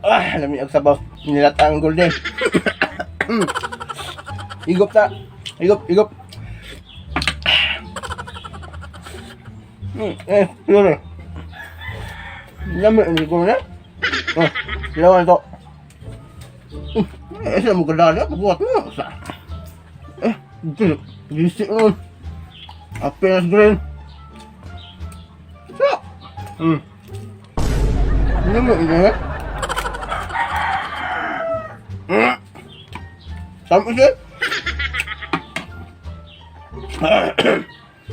Ah, lami ang sabaw. Nilata ang golden. Igop ta. Igop, igop. Eh, yun eh. Lami ang igop na. Oh, ilawan ito. Eh, sila mo ganda na. Pagbuhat mo. Sa. Eh, gisi mo. Apenas green. Sa. Lami ang igop. Tama siya.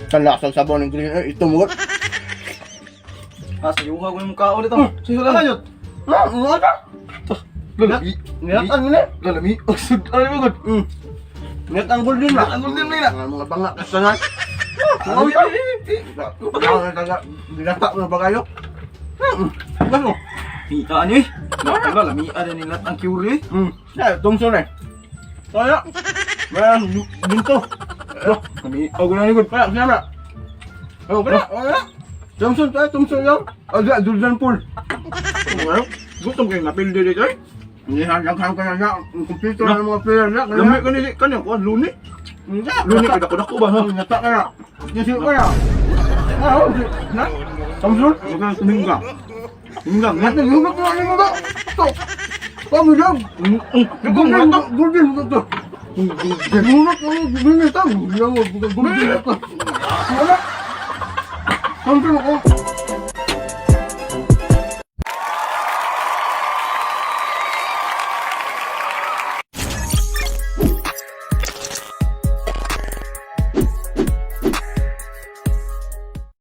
Ang lakas ng sabaw ng green. Eh, ito mo. Ah, sa yuha ko yung mukha ulit ah. Sige lang. Ano? Ah, ano ka? Lalami. Nilatan mo na. Lalami. Oh, sud. Ano mo gud? Nilatan golden na. Ang golden na. Mga mga banga ka sana. Ah, Dilata mo na ba kayo? Ano? Mia ni. Lalami ada nilat ang cure. Ya, tungso na eh. Kaya, wala dito. Lami. Oh, guna ni gud. Wala, sinama. Oh, wala, wala. Thompson tayo, Thompson lang. Aga, Jordan Pool. Ano? Gutom kayo napildi dito eh. Hindi hanggang ka na na. Ang computer ng mga player na. Lami ka ni kanya ko luni. Hindi. Luni ka dako dako ba ha? Nata ka na. Kasi ka na. Ah, oh, na? Thompson? Huwag tumingga. Tumingga. Nata, yung ko ano mo ba? Ito. Kami lang. Golden, golden ito. Golden, golden ito. Golden ito. Wala. Thompson ako.